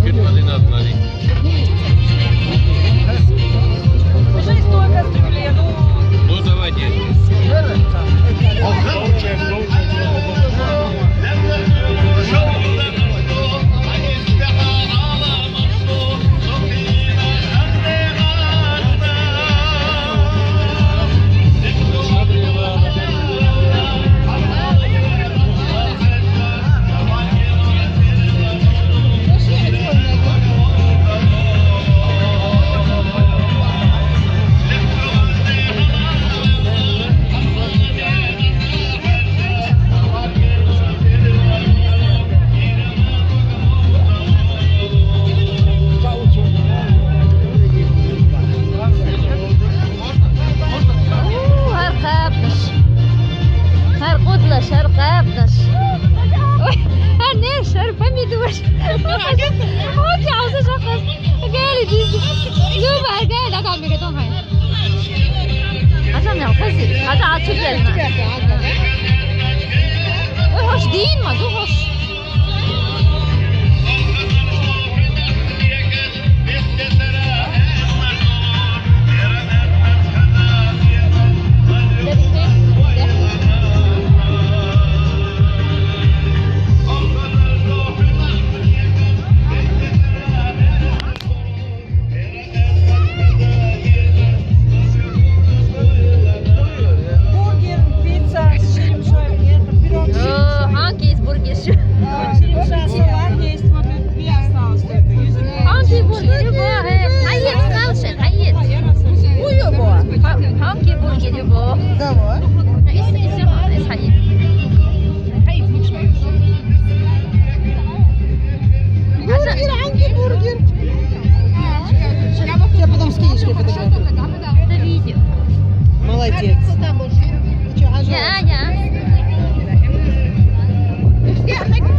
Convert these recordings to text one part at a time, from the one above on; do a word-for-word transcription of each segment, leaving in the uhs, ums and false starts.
Чуть-чуть воды надо налить. Уже столько стрюлей, ну. Ну, давайте. Гьар къабнаш. Гьар къудалаш, гьар къабнаш. Ой, гьар неш, гьар помидор. Окей, авза жахас. Гели дизи. Люба, гели, адам мегедон гьай. Гьажа мел хази, гьажа ачугелна. Ой, гьош дин ма, ду гьош. Бургер, пицца, ширим шуай, пирог, ширим шуай. Гьанги из бургер шу? А, ширим шуай, салат есть, вот две осталось. Гьанги бургер, любой, э, гьайит, къалшин, гьайит. У любой. Гьа-, гьанги бургер, любой. Давай. Ис, ис, ис, гьайит. Бургер, гьанги бургер? Сейчас потом скинешь мне фотографию. Это видео. Молодец. Ты чё, Ажа? Я, я. Здравствуйте, Дмитрий.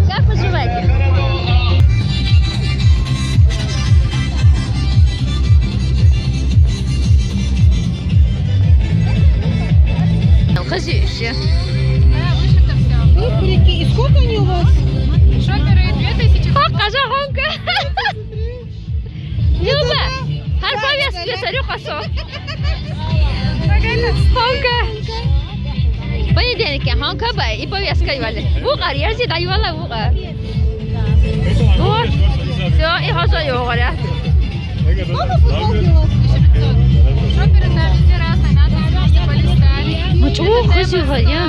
Как поживаете? Алкаш ещё. Да, вышито всё. Прикинь, и сколько они у вас? Шоперы две тысячи. Как, кажа гонка? Люба, гьар повестка сарю къасо. Гьанка. Понедельник гьанка бай, и повестка ивали. Вукъар, ярзи гайвала вукъар. Вот. Всё, и гьаза ёгъара. Сколько футболки у вас? Шоперы там везде разные надписи, полистали. Мачух, хозугъа, я.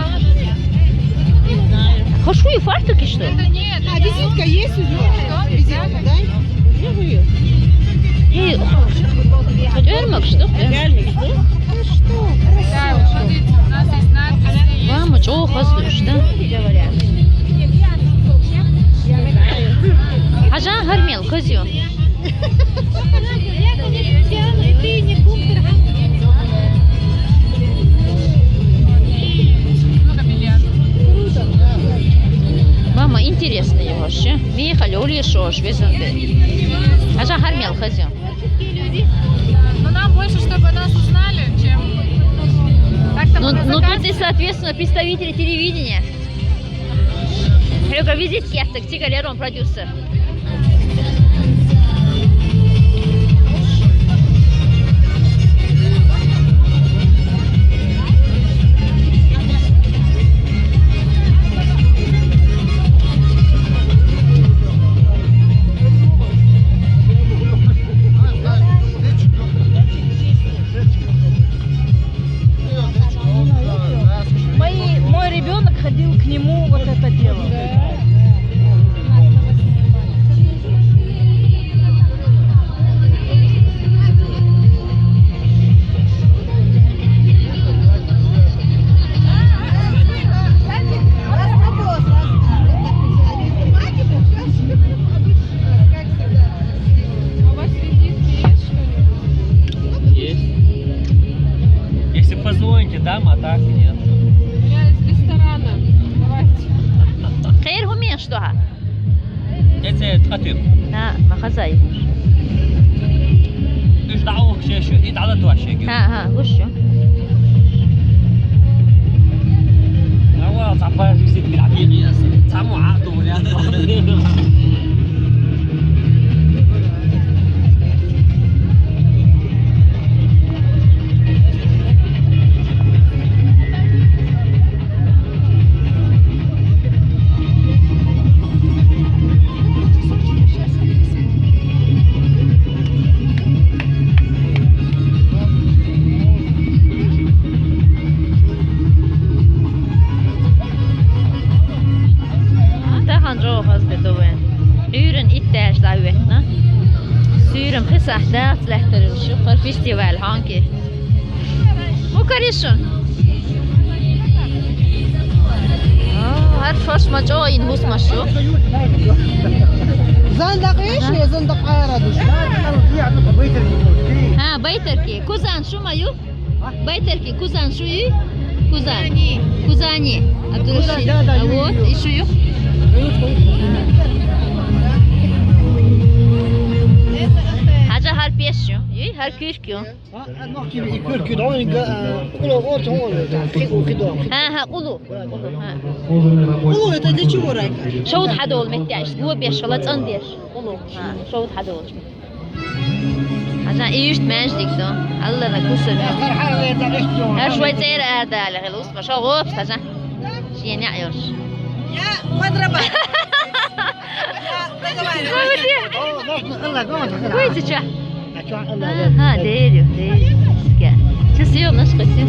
Хошуй фартук ишто? Это нет. А визитка есть у него? Что? Визитка, да? Эй, Эрмак, что? Реально, что? Да, вот смотрите, у нас есть надписи, есть. Мама, чё, хозугъа, да? Гьажан гьар мел, хозугъа. Мама, интересно его вообще. Михаль, Оля, шош, везде. Гьажан гьар мел, хозугъа. Но нам больше, чтобы нас узнали, чем так-то. Ну, ну, тут и, соответственно, представители телевидения. Хьога визитка яц, цигал ярон продюсер. Мои, мой ребёнок ходил к нему вот это дело. Уьш дӀа а ухкаш шу, и дӀа а тохкаш шу. ХӀа, хӀа, луш шу. Ава, цхьа пар жуьсит бирхӀа бийкъи яс. Цхьа мо Ӏа а тоху ряд. Тахан чӀогӀа хаза де ду вайн. Ӏуьйранна итт даьлча дӀахӀоьттина. Суьйранна пхи сахьт даха лаьттар йолуш ю, хӀара фестиваль хьанки. ХӀун карий шун? О, хӀара шош ма чӀогӀа йина хӀусамаш ю. Зандакъ еш, я зандакъ ара душ. ХӀа, байтерки. Кузан шу ма ю? Байтерки, кузан шу ю? Кузан. Кузани. Абдурашид. Кузан, да, да, А ю, вот, ю, ю. И шу ю? Хьажа, хӀара пеш ю. Ю, хӀара куьрк ю. А, а, нохчий и куьрк ю, да, он, а, къуло, вот, он, да, хи-, хи-, да. ХӀа, хӀа, къулу. Къулу, хӀа. Къулу это для чего, Райка? Шовда хьадолу меттехь, иштта го беш, ла цӀандеш. Къулу. ХӀа, шовда хьадолуш. Хьажа, и иштта маьждиг ду. Аллана кусар. Аш вай цӀера арадала хила, успа, шо гӀопс, хьажа. Шен яа йолуш. Я подрабатываю. Я договариваюсь. О, можно, Алла, можно, Алла. Вуй, цу чохь? А чохь Алла, Алла. Ага, дерю, дерю. Ска. Сейчас съём, наш костюм.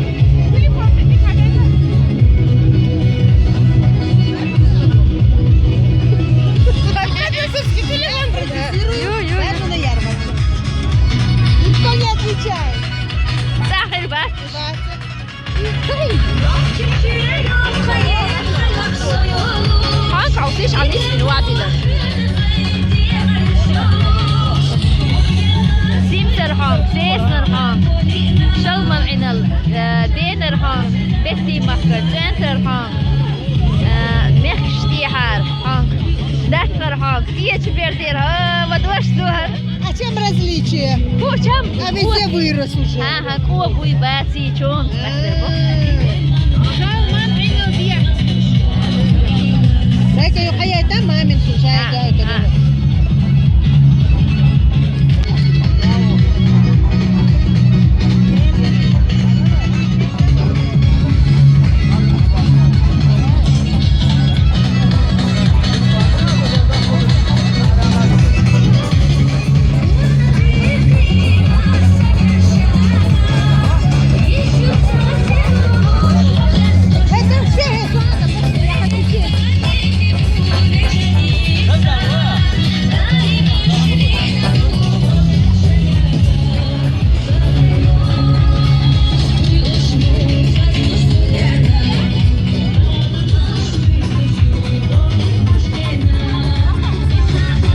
Ё, ё, ё. Поэтому на ярмарку. Никто не отвечает. Сахар бац. Хьанка Ӏовсийша Ӏан нисбина вабила. Симсар хьанка, сеснар хьанка, шалман Ӏинал, э, денар хьанка, беттий махка, цӀентар хьанка, э, мехкаш тӀехьара хьанка, даттар хьанка, тӀечу бердера, а, ма дош ду хӀара. А чем различие? По чем? А везде вырос уже. Ага, кӀо буй баций чун. А. Шалман Ӏинал дехьа. Райка, ю хьаяйта мамин шу шайга. А, это а.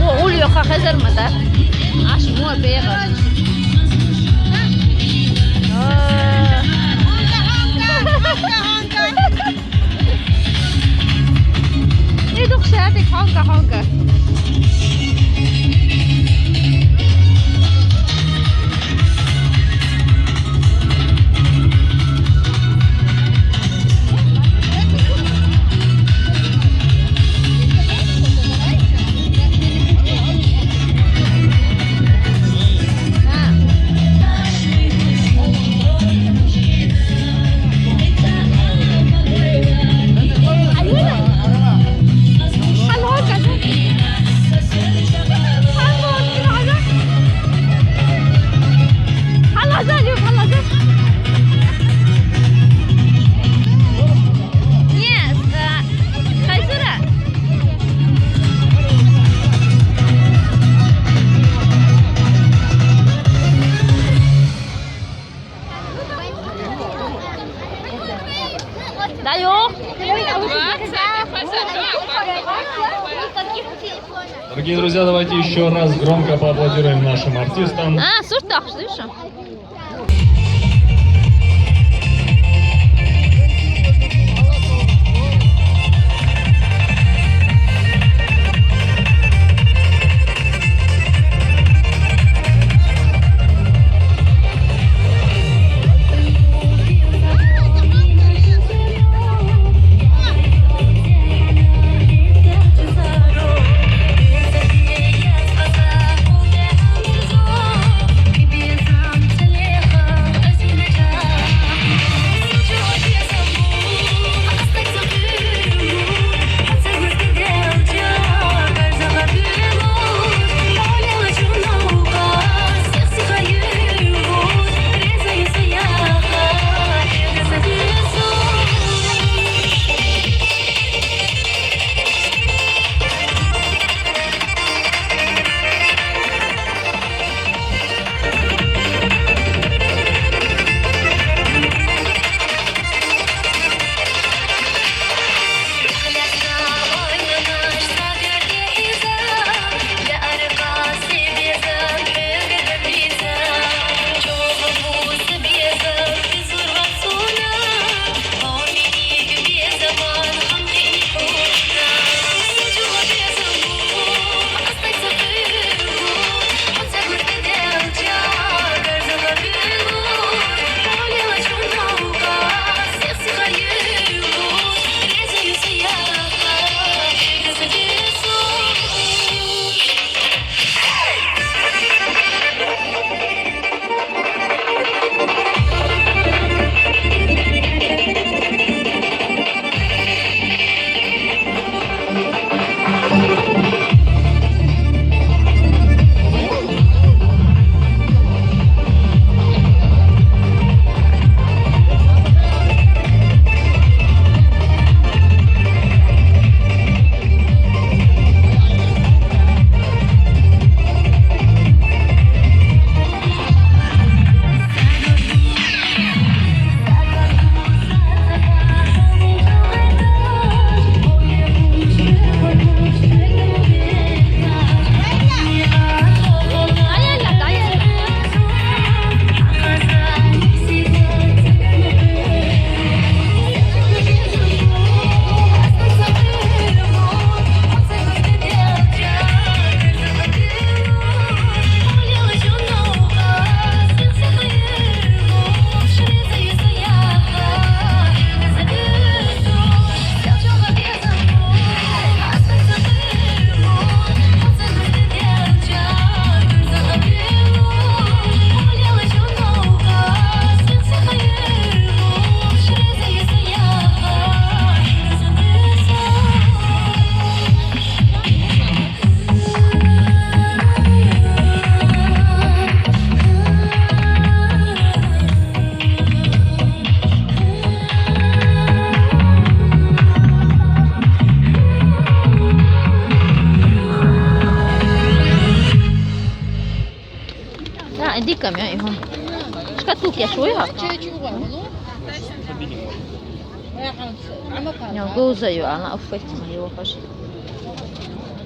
О, уль йоккха хезар ма дац. Аш мо бегӀа. А. И дукха шадик хьонка, хьонка. Да, ё. Дорогие друзья, давайте еще раз громко поаплодируем нашим артистам. А, сурт тахуш, слышишь? Dikam ya ihon. Şka tu kya şoy ha. Ya goza yo ana affet ma yo kaş.